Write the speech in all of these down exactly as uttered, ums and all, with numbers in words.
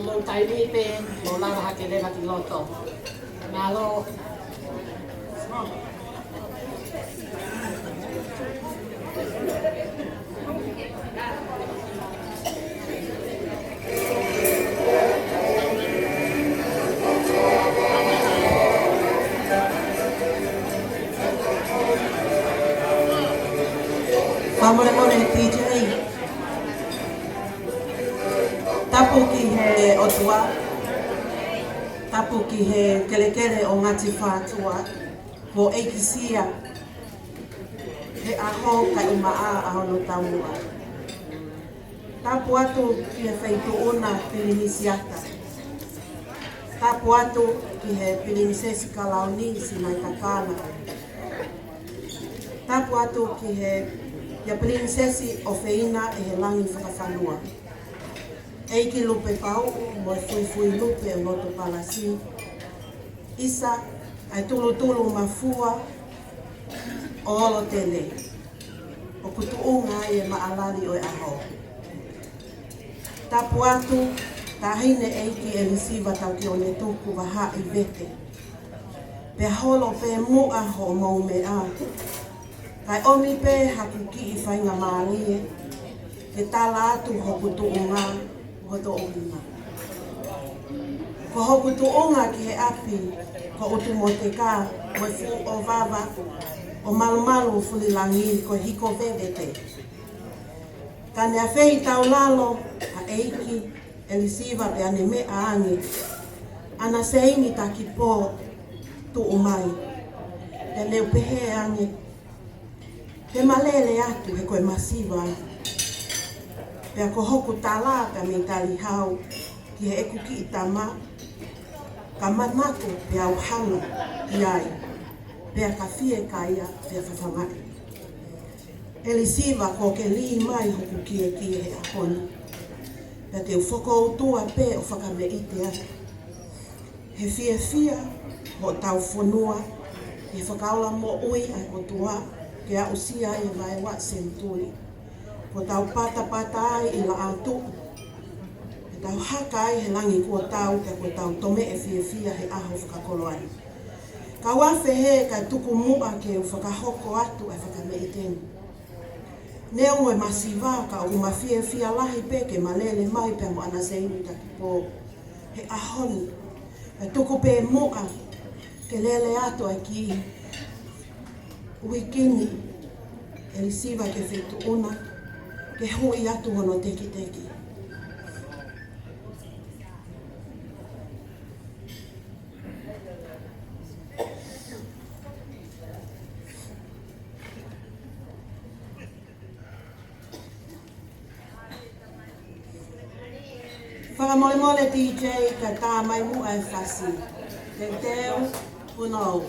Mou taimi pē, mou lava hake leva ki loto. Mālō. Fakamolemole D J. Tapu ki he ʻOtua. Tapu ki he kelekele ʻo Ngāti Whātua. Kuo ʻeikisia he ʻaho kae ʻumaʻā ʻa hono taumuʻa. Tapu atu ki he Feituʻuna Pilinisiata. Tapu atu ki he Pilinisesi Kalauni Sinaitakana. Tapu atu ki he, ki he Pilinisesi ʻofeina ʻe he Langi Fakafanua. ʻEiki Lupe Pauʻu mo e Fuifui Lupe ʻo Loto Palasi. ʻIsa, ʻa e tulutulu mafua ʻo Olotele. ʻOku tuʻunga ai e maʻalali ʻo e ʻaho. Tapu atu, Taʻahine ʻEiki ʻElisiva Taukionetuku Vahaʻi Vete. Pea holo pē muʻa hoʻomou meʻa. Kae ʻomi pē haku kiʻi faingamālie ke tala atu hoku tuʻunga, hoto ʻohima. Ko hoku tuʻunga ki he ʻapi ko ʻUtumoteka, ko e fuʻu ʻovava ʻo Malumalu Fulilangi, ko e Hiko Vevete. Ka ne afeitaulalo ʻa ʻEiki ʻElisiva pea ne meʻa ange, ʻAna Seini Takipō, tuʻu mai. Pea ne u pehē ange, Te ma lele atu he ko e masiva. Pea ko hoku tala pea mei Talihau ki heʻeku kiʻi tama, ka manako pea u hanga ki ai, pea ka fiekaia pea fafangaʻi. ʻElisiva, kuo ke lī mai hoku kiekie he ʻaho ni. Pea te u fokoutua pē ʻo fakameʻite atu. He fiefia hotau fonua, he fakaola moʻui ʻa e ʻOtua, ke aʻusia e vaeua senituli. Kuo tau patapata ai ʻi Laʻā Tuʻu. Ke tau haka ai he langi kuo tau, pea kuo tau tomeʻe fiefia he ʻaho fakakoloa ni. Kau afe he ka tuku muʻa ke u fakahoko atu ʻa e fakameʻite ni. Neongo e masiva ka ʻoku ma fiefia lahi pē ke ma lele mai pea mo ʻAna Seini Takipō he ʻaho ni. Ka tuku pē muʻa ke lele atu ʻa e kiʻi uiki ni ʻElisiva ki he Feituʻuna, ke huʻi atu hono tekiteki. Fakamolemole D J, ka tā mai muʻa e fasi. Teuteu, punou.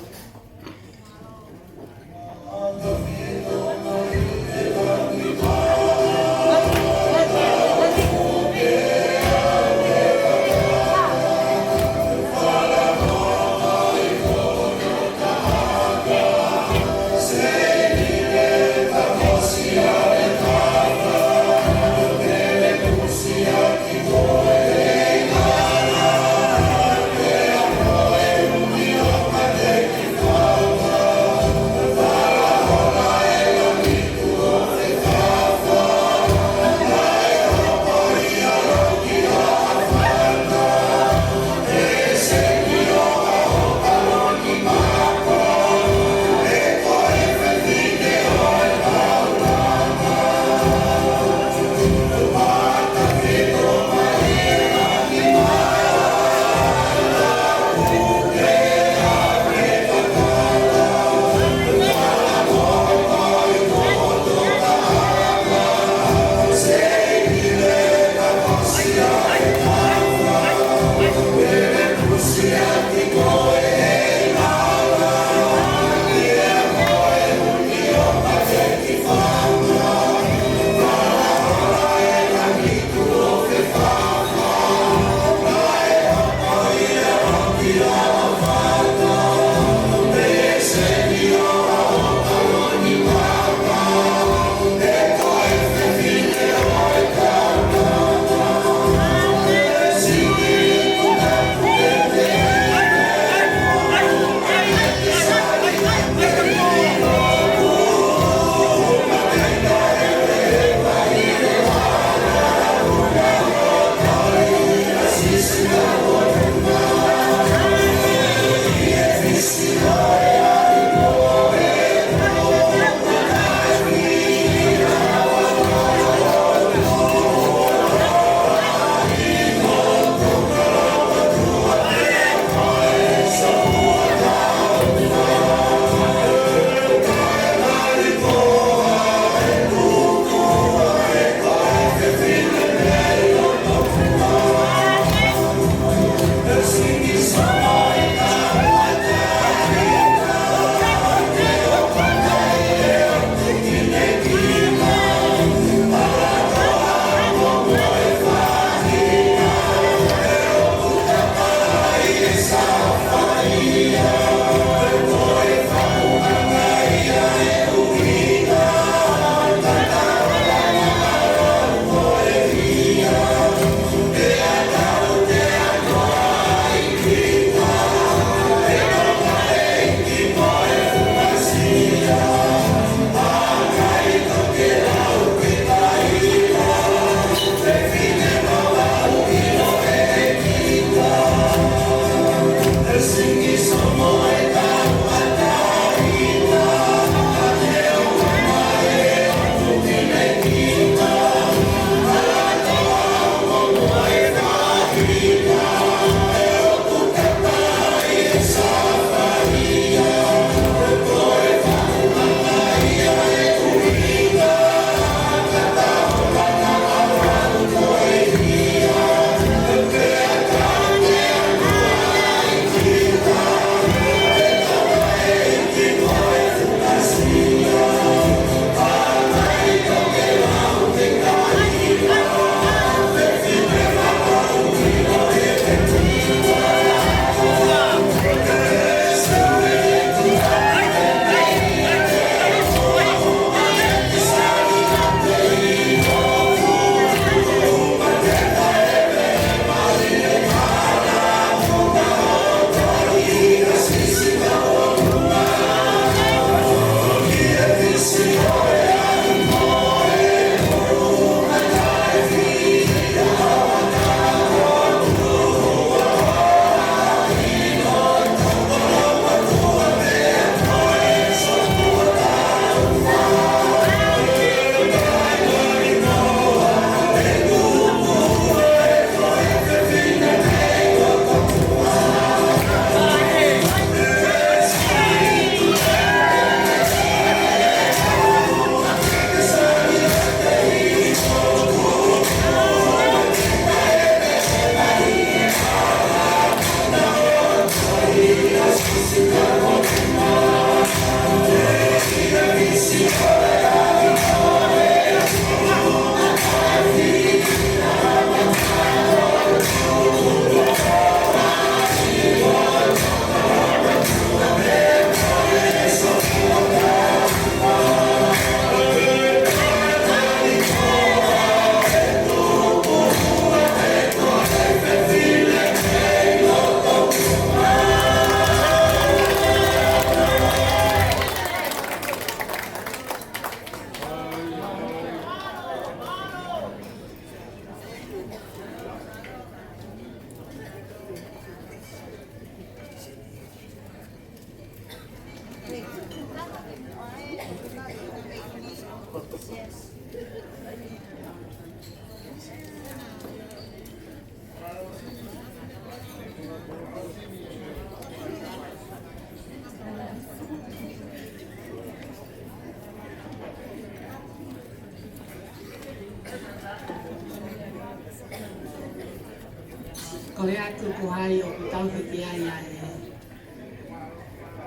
Kole atu ko hai ʻoku tau hiki ai ʻa e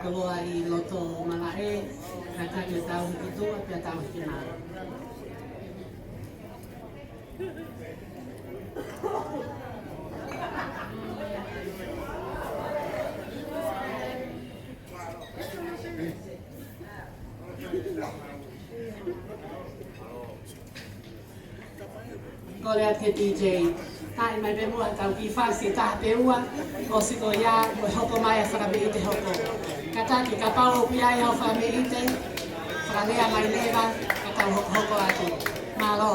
koloa ʻi loto malaʻe, kātaki ʻo tau hiki tuʻa pea tau hiki malu. Kole atu ki he D J. Taaʻi mai pē muʻa ʻetau kiʻi fasi ʻe taha pe ua, ʻosi ko ia, mo e hoko mai ʻa e fakameʻite hoko. Kātaki kapau ʻoku ʻi ai haʻo fakameʻite, fakalea mai leva, ka tau hokohoko atu. Mālō.